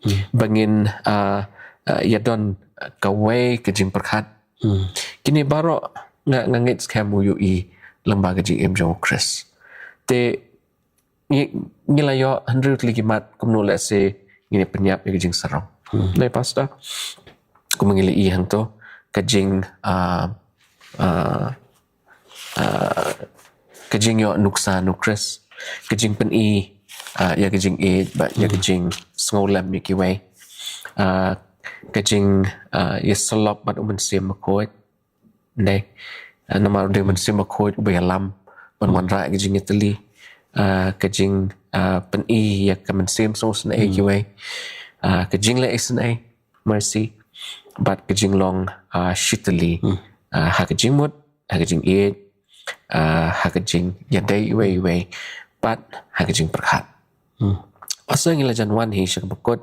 hmm, ba ngin, ah, ah, ïa don kawei ka jingpyrkhat. Hmm. Kine baroh nga, nga ngeit skhem u ïohi lyngba ka jingim jong u Khrist. Te ngi, ngi la ïoh hynriew tylli ki mat kumno lehse ngin ïa pynïap ïa ka jingsarong. Hmm. Nai Pastor, kumba ngi la ïohi hangto, ka jing, ah, ah, ah, ka jingïoh nuksa na u Khrist, ka jingpyni, ah, ïa ka jingïeit bad ïa ka, hmm, jingsngewlem ïa kiwei. Ah, ka jing, ah, ïasyllok bad u Mynsiem Bakhuid. Dei, ah, namar u dei u Mynsiem Bakhuid uba ïalam ban, hmm, wanrah ka jingïatylli, ah, ka jing, ah, pyni ïa ka mynsiem sngewsynei, hmm, ïa kiwei, ah, ka jingleh isynei, mercy, bad ka jinglong, ah, shitylli, hmm, ah, ha ka jingmut, ha ka jingïeit, ah, ha ka jingïadei iwei iwei, bad ha ka jingpyrkhat. Hmm. Pastor, ngi la jan wan hi sha kaba kut,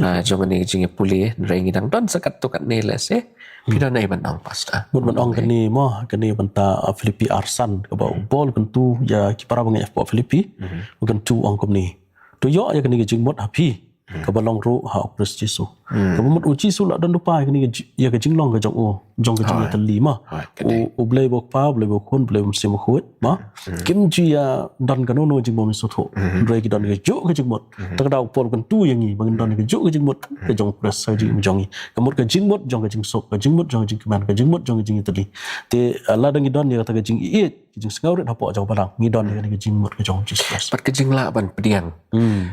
ah, jong kane ka jingïapule, hynrei ngi dang don sa katto katne lehse. Hmm. Phi don ei ban ong, Pastor? Mut ban ong kane mo, kane bynta, ah, Philippi ar san, kaba u Paul u kyntu ïa ki para bangeit hapoh Philippi, hmm, u kyntu ong kumne. To ïoh ïa kane ka jingmut ha phi, hmm, kaba long ruh ha u Khrist Jisu. Hmm. Kaba mut u Jisu la don lypa ïa kane ka ji-, ïa ka jinglong ka jong u, jong ka jingïatylli mo. Hooid, ka dei. U, U Blei uba u Kpa, U Blei uba u Khun, U Blei uba u Mynsiem Bakhuid mo. Hmm. Kim ju ïa don kano kano jingbymsngewthuh. Hmm. Hynrei ki don kajuh ka jingmut. Hmm. Te ka dei u Paul u kyntu ïa ngi ba ngin don kajuh ka jingmut, hmm, ka jong u Khrist ha ka jingim jong ngi. Ka mut ka jingmut jong ka jingsuk, ka jingmut jong ka jingkmen, ka jingmut jong ka jingïatylli. Te, ah, lada ngi don ïa kata ka jingïeit, ka jingsngewrit hapoh jong ka balang, ngi don ïa kata ka jingmut ka jong u Jisu Khrist. Bad ka jinglah ban pdiang. Hmm.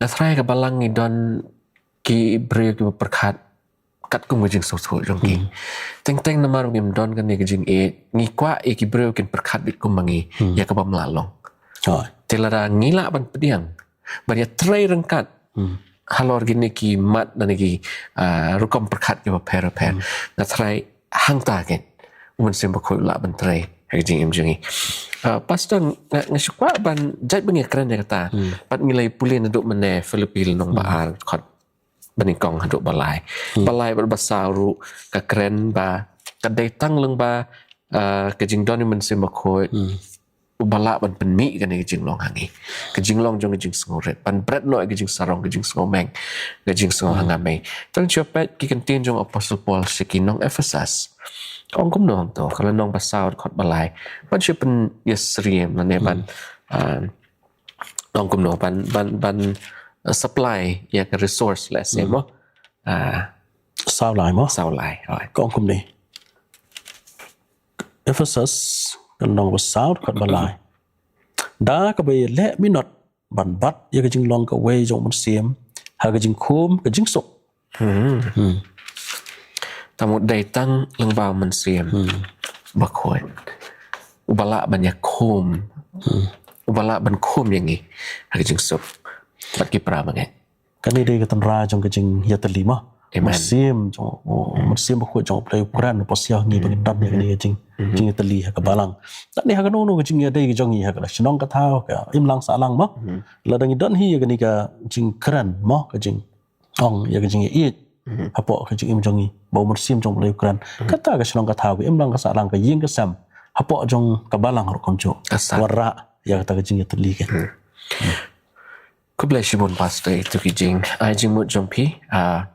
Nga tharai ka balang ngi don ki briew kiba pyrkhat katkum ka jingsngewthuh jong ki. Hmm. Teng teng namar ngim don kane ka jingïeit, ngi kwah ïa ki briew kin pyrkhat beit kum ma ngi, hmm, ïa kaba ym lah long. Hooid. Te lada ngi lah ban pdiang, ban ïatrei ryngkat, hmm, halor kine ki mat lane ki, ah, rukom pyrkhat kiba pher bapher. Hmm. Nga tharai hangta keiñ u Mynsiem Bakhuid u lah ban trei ha ka jingim jong ngi. Ah, Pastor, nga, nga shu kwah ban, jait ba ngi kren ïa kata, hmm, bad ngi la ïa pule naduh mynne Philippi lynnong ba, hmm, ar, dkhot banyngkong haduh ba lai. Ba lai bad ba saw ruh ka kren ba ka dei tang lyngba, ah, ka jingdon ïa u Mynsiem Bakhuid u ba lah ban pynmih kane ka jinglong ha ngi. Ka jinglong jong ka jingsngewrit, ban bret noh ïa ka jingsarong, ka jingsngewmeng, ka jingsngew ha nga mei. Tang shu peit ki kyntien jong u Apostol Paul sha ki nong Ephesus. Ong kumno hangto, ka lynnong ba saw dkhot ba lai. Ban shu pynïasyriem lane ban, ah, ong kumno, ban, ban, ban, uh, supply ïa ka resource, let's say, mo. Ah, saw lai mo. Saw lai. Alright. Ka ong kumne. Ephesus, ka lynnong ba saw dkhot ba lai. Da kaba ïaleh minot ban bat ïa ka jinglong kawei jong u Mynsiem ha ka jingkhum ka jingsuk. Hmm. Tang mut dei tang lyngba u Mynsiem Bakhuid u ba lah ban ïakhum, u ba lah ban khum ïa ngi ha ka jingsuk bad ki para bangeit. Kane dei ka tynrai jong ka jingïatylli mo. Amen. Mynsiem jong u, Mynsiem Bakhuid jong u Blei u kren, u pasiaw ngi ba ngin don ïa kane ka jing, jingïatylli ha ka balang. Lane ha kano kano ka jingïadei ka jong ngi, ha ka la shnong ka thaw, ka imlang sahlang mo. Lada ngi don hi ïa kane ka jingkren mo, ka jingong ïa ka jingïaieit hapoh ka jingim jong ngi ba u Mynsiem jong u Blei u kren. Kata ka shnong ka thaw, ka imlang ka sahlang, ka ïing ka sem hapoh jong ka balang ruh kumjuh. Ka sah. Wanrah ïa kata ka jingïatylli ka. Khublei shibun Pastor, ïa kito ki jingai jingmut jong phi. Ah,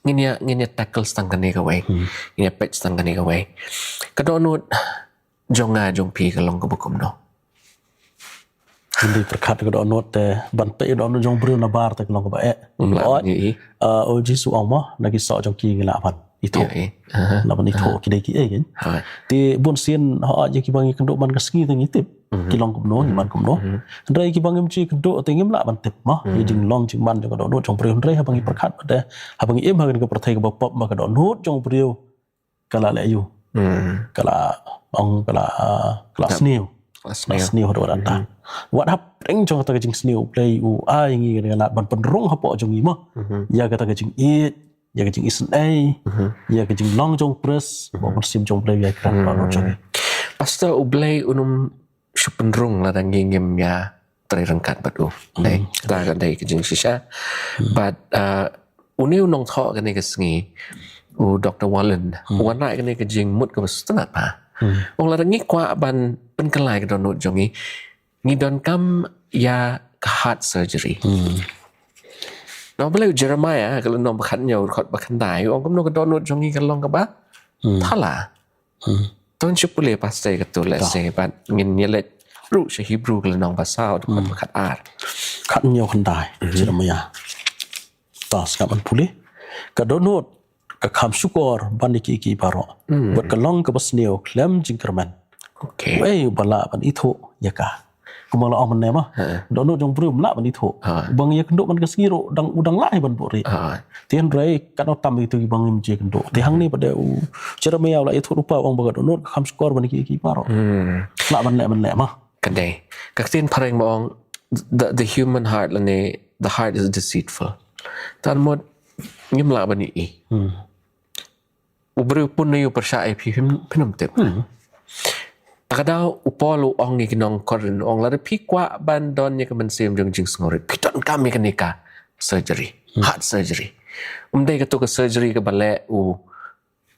ngin ïa, ngin ïa tackle tang kane kawei. Ngin ïa peit tang kane kawei. Ka dohnud jong nga jong phi ka long kaba kumno? Ngin dei pyrkhat ka dohnud te, ban peit ka dohnud jong u briew nabar te ka long kaba eh. Ym lah ban ïohi. Ah, u Jisu u ong mo, na ki soh jong ki ngi lah ban ithuh. Ïohi. Aha. Lah ban ithuh ki dei kiei kein. Te bun sien hooid ïa kiba ngi kynduh man ka sngi te ngi tip ki long kumno, ngi man kumno. Hynrei kiba ngim ju kynduh te ngim lah ban tip mo ïa jinglong jingman jong ka dohnud jong u briew. Hynrei haba ngi pyrkhat pat te, haba ngi im ha kane ka pyrthei kaba pop, ba ka dohnud jong u briew ka la leh aïu? Ka la ong, ka la, ah, ka la sniew. Ka la sniew. Ka la sniew haduh katta. Wat hapdeng jong kata ka jingsniew, u Blei u ai ngi ka lad ban pynrung hapoh jong ngi mo ïa kata ka jingïeit, ïa ka jingisynei, ïa ka jinglong jong u Khrist, ba u Mynsiem jong u Blei u ïai kren hapoh ka dohnud jong ngi. Pastor, u Blei un ym shu pynrung lada ngi ngim ïa trei ryngkat bad u. Dei, kata ka dei ka jingshisha. Bad, uh, une u nongthoh kane ka sngi, u Doktor Wallen, u wanrah kane ka jingmut kaba sngewtynnat bha. U ong lada ngi kwah ban pynkylla ïa ka dohnud jong ngi, ngi donkam ïa ka heart surgery. Namar balei u Jeremiah, ka lynnong ba khathynñiew, dkhot ba khyndai, u ong kumno, ka dohnud jong ngi ka long kaba thala. To ngin shu pule Pastor ïa kato, let's say, bad ngin ïa leit ruh sha Hebru ka lynnong ba saw, dkhot ba khatar. Khathynñiew khyndai, Jeremiah. To sngap ban pule. Ka dohnud ka kham shukor ban ïa kiei kiei baroh. Bad ka long kaba sniew khlem jingkyrmen. Okay. Uei uba lah ban ithuh ïa ka? Kumba la ong mynne mo. Dohnud jong u briew ym lah ban ithuh. Uba ngi ïakynduh man ka sngi ruh dang, u dang lah hi ban buhrieh. Te hynrei katno tam ito kiba ngim ju ïakynduh. Te hangne pat de u Jeremiah u la ïathuh ruh pat, u ong ba ka dohnud ka kham shukor ban ïa kiei kiei baroh. Lah ban leh ban leh mo. Ka dei. Ka ktien phareng ba ong, the, the human heart, lane the heart is deceitful. Tang mut ngim lah ban ïohi. U briew pun ne u pyrshah ïa phi, phin, phin ym tip. Ta ka daw u Paul u ong ïa ki nong Korinth, u ong lada phi kwah ban don ïa ka mynsiem jong jingsngewrit, phi donkam ïa kane ka surgery, heart surgery. Um dei kato ka surgery kaba leh u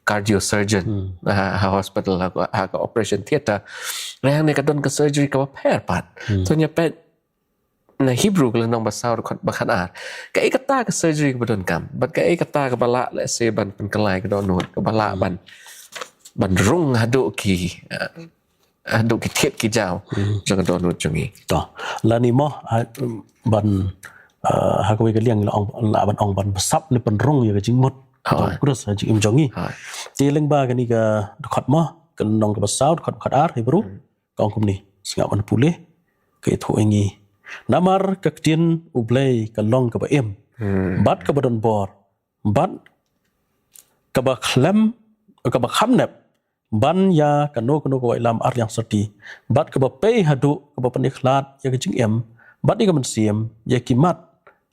cardio surgeon ha, ha hospital, ha, ha ka operation theater. Hynrei hangne ka don ka surgery kaba pher pat. To ngin ïa peit na Hebru ka lynnong ba saw, dkhot ba khatar. Kaei kata ka surgery kaba donkam? Bad kaei kata kaba lah, let's say, ban pynkylla ïa ka dohnud, kaba lah ban, ban rung haduh ki, eh, haduh ki thied ki jaw jong ka dohnud jong ngi. To, lane mo, ha, ban, eh, ha kawei ka liang lah ong, lah ban ong ban bsap ne pynrung ïa ka jingmut jong u Khrist ha jingim jong ngi. Te lyngba kane ka dkhot mo, ka lynnong kaba saw, dkhot ba khatar, Hebru. Ka ong kumne, sngap ban pule, ka ïathuh ïa ngi. Namar ka ktien U Blei ka long kaba im, bad kaba don bor, bad kaba khlem, kaba kham nep ban ïa kano kano ka waitlam ar liang syrti, bad kaba pei haduh kaba pyndikhlad ïa ka jingim, bad ïa ka mynsiem, ïa ki mat,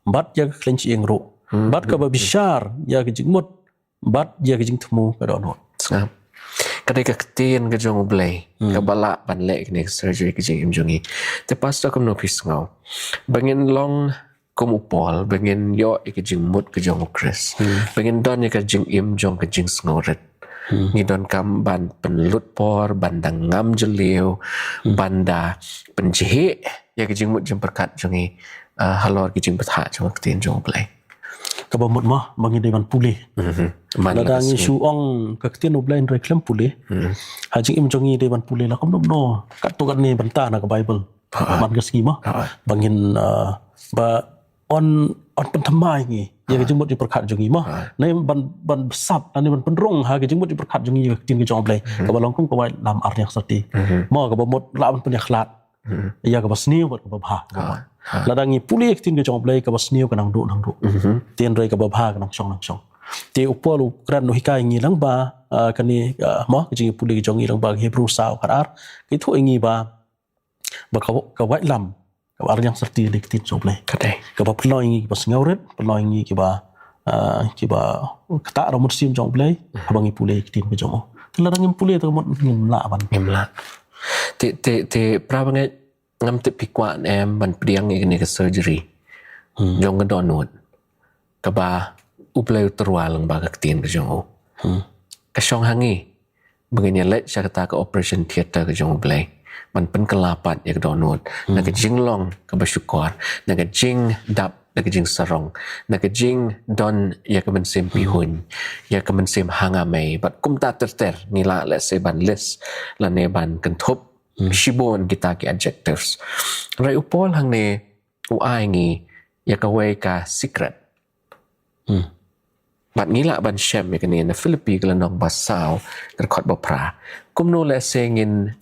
bad ïa ka khleiñ shyieng ruh, bad kaba bishar ïa ka jingmut bad ïa ka jingthmu ka dohnud. Sngap. Ka dei ka ktien ka jong U Blei kaba lah ban leh kane ka surgery ka jingim jong ngi. Te Pastor, kumno phi sngew ba ngin long kum u Paul, ba ngin ïoh ïa ka jingmut ka jong u Khrist. Ba ngin don ïa ka jingim jong ka jingsngewrit. Ngi donkam ban pynlut por, ban da ngam jylliew, ban da pynjhieh ïa ka jingmut jingpyrkhat jong ngi, ah, halor ka jingbthah jong ka ktien jong u Blei. Kaba mut mo, ba ngi dei ban pule. Lada ngi shu ong ka ktien u Blei hynrei khlem pule, ha jingim jong ngi dei ban pule la kumno kumno, katto katne bynta na ka Bible. Man ka sngi mo. Ba ngin, ah, ba yn, yn pynthymmai ngi ïa ka jingmut jingpyrkhat jong ngi mo. Ne ban, ban sap, ne ban pynrung ha ka jingmut jingpyrkhat jong ngi ïa ka ktien ka jong u Blei. Kaba long kum ka waitlam arliang syrti. Mo, kaba mut lah ban pynïakhlad ïa kaba sniew bad kaba bha. Lada ngi pule ïa ka ktien ka jong u Blei, kaba sniew ka nang duh nang duh. Te hynrei kaba bha ka nang shong nang shong. Te u Paul u kren u hikai ngi lang ba, ah, kane, ah, mo, ka jingpule ka jong ngi lang ba Hebru saw khatar. Ka ïathuh ïa ngi ba, ba ka, ka waitlam kaba arliang syrti dei ka ktien jong u Blei. Ka dei. Kaba pynlong ïa ngi kiba sngewrit, pynlong ïa ngi kiba, ah, kiba ktah da u Mynsiem jong u Blei, haba ngi pule ïa ka ktien ka jong u. Te lada ngim pule te ka mut ngim lah ban. Ngim lah. Te, te, te para bangeit, ngam tip phi kwah ne em ban pdiang ïa kane ka surgery jong ka dohnud kaba u Blei u tyrwa lang ba ka ktien ka jong u. Ka shong ha ngi ba ngin ïa leit sha kata ka operation theater ka jong u Blei ban pynkylla pat ïa ka dohnud na ka jinglong kaba shukor, na ka jingdap, na ka jingsarong, na ka jingdon ïa ka mynsiem pihuiñ, ïa ka mynsiem hangamei, bad kumta ter ter. Ngi lah lehse ban list lane ban kynthup shibun kita ki adjectives. Hynrei u Paul hangne u ai ngi ïa kawei ka secret. Bad ngi lah ban shem ïa kane na Philippi ka lynnong ba saw, ka dkhot ba phra. Kumno lehse ngin,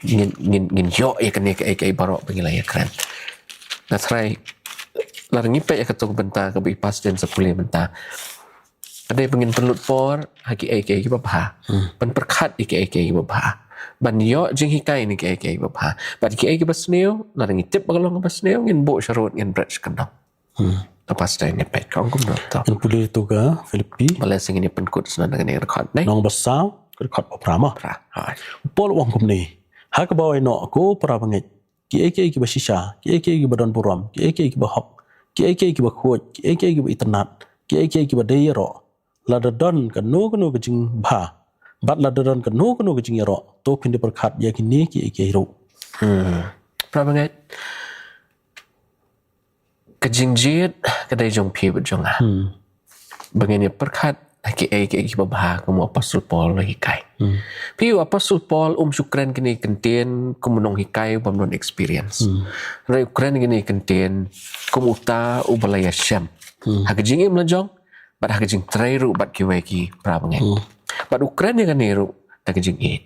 ngin, ngin, ngin ïoh ïa kane kaei kaei baroh ba ngi la ïakren. Nga tharai lada ngi peit ïa kato ka bynta kaba i Pastor James u pule mynta, ka dei ba ngin pynlut por ha kiei kiei kiba bha. Ban pyrkhat ïa kiei kiei kiba bha. Ban ïoh jinghikai na kiei kiei kiba bha. Bad kiei kiba sniew, lada ngi tip ba ka long kaba sniew, ngin buh sharud, ngin bret sha kyndong. Ka Pastor, ngin peit ka ong kumno to. Ngin pule to ka Philippi. Ba lehse ngin ïa pynkut shuh na kane ka dkhot, ne? Lynnong ba saw, ka dkhot ba phra mo. Phra. Hooid. U Paul u ong kumne: Ha kaba ïehnoh, ko para bangeit, kiei kiei kiba shisha, kiei kiei kiba don burom, kiei kiei kiba hok, kiei kiei kiba khuid, kiei kiei kiba itynnad, kiei kiei kiba dei ïaroh, lada don kano kano ka jingbha bad lada don kano kano ka jingïaroh, to phin da pyrkhat ïa kine kiei kiei ruh. Para bangeit, ka jingjied ka dei jong phi bad jong nga. Ba ngin ïa pyrkhat ha kiei kiei kiba bha, kum u Apostol Paul u la hikai. Phi, u Apostol Paul um shu kren kine ki kyntien kum u nonghikai u bym don experience. Hynrei u kren kine ki kyntien kum uta uba la ïashem ha ka jingim la jong bad ha ka jingtrei ruh bad kiwei ki para bangeit. Bad u kren ïa kane ruh da ka jingïeit.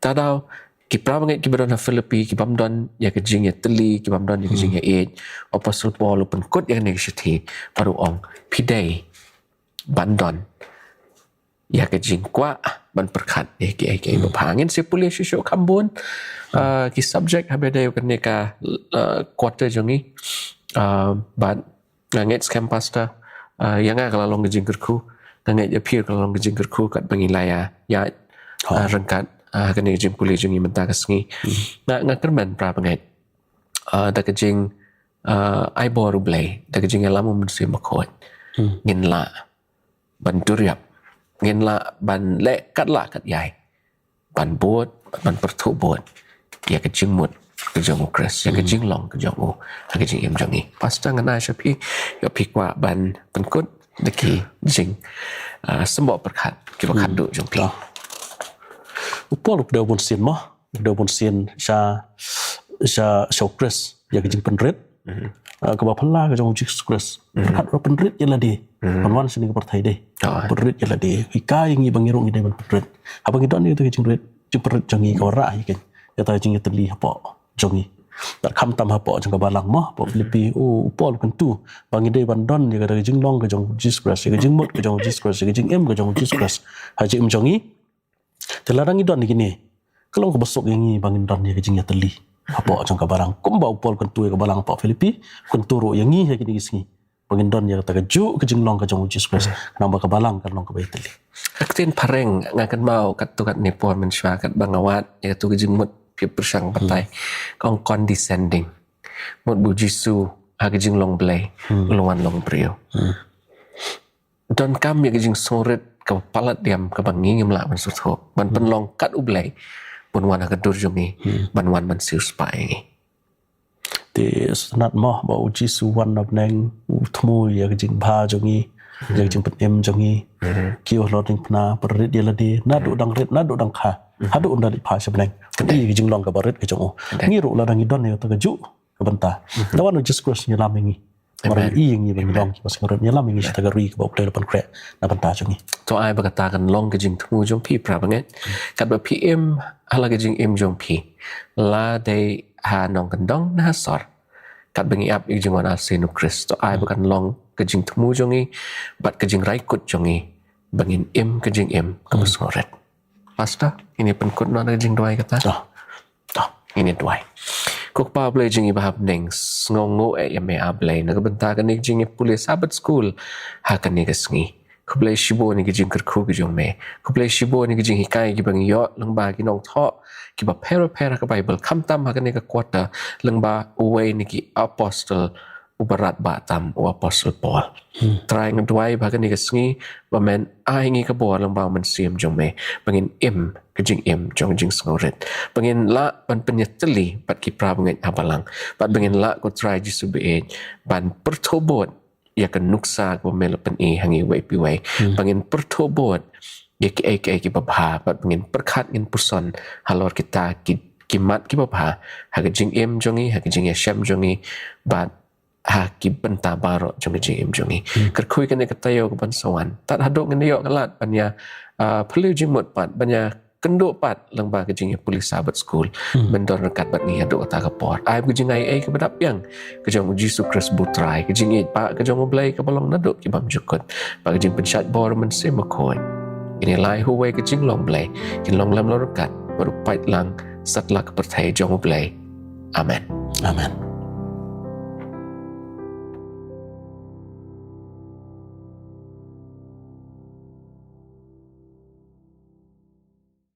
Te lada ki para bangeit kiba don ha Philippi ki bym don ïa ka jingïatylli, ki bym don ïa ka jingïaieit, u Apostol Paul u pynkut ïa kane ka shithi bad u ong, phi dei ban don ïa ka jingkwah ban pyrkhat ïa kiei kiei kiba bha. Ngin sa pule shuh shuh kham bun, ah, ki subject haba ïadei bad kane ka, ah, quarter jong ngi. Ah, bad nga ngeit skhem, Pastor, ah, ïa nga ka la long ka jingkyrkhu, nga ngeit ïa phi ka la long ka jingkyrkhu katba ngi la ïa, ïa, ah, ryngkat, ah, kane ka jingpule jong ngi mynta ka sngi. Nga, nga kyrmen, para bangeit, ah, da ka jing, ah, ai bor U Blei, da ka jingïalam U Mynsiem Bakhuid, ngin lah ban duriap, ngin lah ban leh katba lah katba ïai ban bud, ban pyrthuh bud ïa ka jingmut ka jong U Khrist, ïa ka jinglong ka jong u ha ka jingim jong ngi. Pastor, ngan ai sha phi, ïoh phi kwah ban pynkut da ki jing, ah, symboh pyrkhat kiba khatduh jong phi. U Paul u pdiang bunsien mo, u pdiang bunsien sha, sha, sha U Khrist ïa ka jingpynrit, ah, kaba phylla ka jong U Jisu Khrist. Pyrkhat ba pynrit ïa lade ban wan sha kane ka pyrthei, dei. Pynrit ïa lade. Hikai ïa ngi ba ngi ruh ngi dei ban pynrit. Haba ngi don ïa kata ka jingrit, jingpynrit jong ngi ka wanrah ïa ka, ïa kata ka jingïatylli hapoh jong ngi. Bad khamtam hapoh jong ka balang mo, hapoh Philippi, u, u Paul u kyntu ba ngi dei ban don ïa kata ka jinglong ka jong U Jisu Khrist, ïa ka jingmut ka jong U Jisu Khrist, ïa ka jingim ka jong U Jisu Khrist ha jingim jong ngi. Te lada ngi don ïa kine, ka long kaba suk ïa ngi ba ngin don ïa ka jingïatylli hapoh jong ka balang. Kumba u Paul u kyntu ïa ka balang hapoh Philippi, u kyntu ruh ïa ngi ha kine ki sngi ba ngin don ïa kata kajuh ka jinglong ka jong U Jisu Khrist. Namar ba ka balang kan long kaba ïatylli. Ka ktien phareng nga kynmaw katto katne por mynshuwa katba nga wad ïa kato ka jingmut pyrshang batai. Ka ong condescending. Mut ba U Jisu, ha ka jinglong Blei, hmm, u la wan long briew. Hmm. Donkam ïa ka jingsngewrit kaba palat diam kaba ngi ngim lah ban sngewthuh. Ban, hmm, pynlong kat u Blei, ban wan ha ka dur jong ngi, hmm, ban wan ban siewspah ïa ngi. Te sngewtynnat mo ba u Jisu wan na bneng, u thmu ïa ka jingbha jong ngi, ïa ka, hmm, jingpynim jong ngi. Hmm. Kiew halor diengphna, pynrit ïa lade, naduh, hmm, dang rit, naduh dang kha. Hmm. Haduh un da leit phai sha bneng. Kane, kane ka jinglong kaba rit ka jong u. Kane. Ngi ruh lada ngi don ïa kata kajuh ka bynta. Mhm. Lada wan u Jisu Khrist ïalam ïa ngi. Amen. Mar ïa ngi ba ngi, amen, long kiba sngewrit, ïalam ïa ngi, amen, sha kata ka ri kaba u Blei u la pynkhreh na bynta jong ngi. To ai ba kata kan long ka jingthmu jong phi para bangeit. Hmm. Katba phi im ha la ka jingim jong phi, la dei ha nongkyndong ne ha sor, katba ngi ap ïa ka jingwan arsien u Khrist, to ai ba, hmm, kan long ka jingthmu jong ngi bad ka jingrai kut jong ngi ba ngin im ka jingim kaba, hmm, sngewrit. Pastor, ngin ïa pynkut noh da ka jingduwai kata. To. To, ngin ïa duwai. Ko Kpa Blei jong ngi ba ha bneng, sngewnguh eh ïa me A Blei na ka bynta kane ka jingïapule Sabbath School ha kane ka sngi. Khublei shibun ïa ka jingkyrkhu ka jong me. Khublei shibun ïa ka jinghikai kiba ngi ïoh lyngba ki nongthoh kiba pher bapher ha ka Baibl, khamtam ha kane ka quarter lyngba uwei na ki apostle uba radbah tam, u Apostle Paul. Hmm. Trai, nga duwai ba ha kane ka sngi ba men ai ngi ka bor lyngba u Mynsiem jong me ba ngin im ka jingim jong ka jingsngewrit, ba ngin lah ban pynïatylli bad ki para bangeit ha balang, bad ba ngin lah, ko Trai Jisu baieit, ban pyrthuh bud ïa ka nuksa kaba me la pyni ha ngi uwei pa uwei. Hmm. Ba ngin pyrthuh bud ïa kiei kiei kiba bha, bad ba ngin pyrkhat, ngin puson halor kita ki, ki mat kiba bha ha ka jingim jong ngi, ha ka jingïashem jong ngi, bad ha ki bynta baroh jong ka jingim jong ngi. Hmm. Kyrkhu ïa kane ka taïew kaban sa wan, tad haduh ngin ïoh ka lad ban ïa, ah, phylliew jingmut pat, ban ïa kynduh pat lyngba ka jingïapule Sabbath School. Hmm. Men don ryngkat bad ngi haduh kata ka por. Ai ba ka jingai ei kaba dap biang ka jong u Jisu Khrist ba u Trai, ka jingïeit ba ka jong u Blei kaba long naduh ki bymjukut, bad ka jingpynshait bor u Mynsiem Bakhuid, kin ïaleh ha uwei ka jinglong Blei, kin long lem long ryngkat bad u paidlang satlak ka pyrthei jong u Blei. Amen. Amen.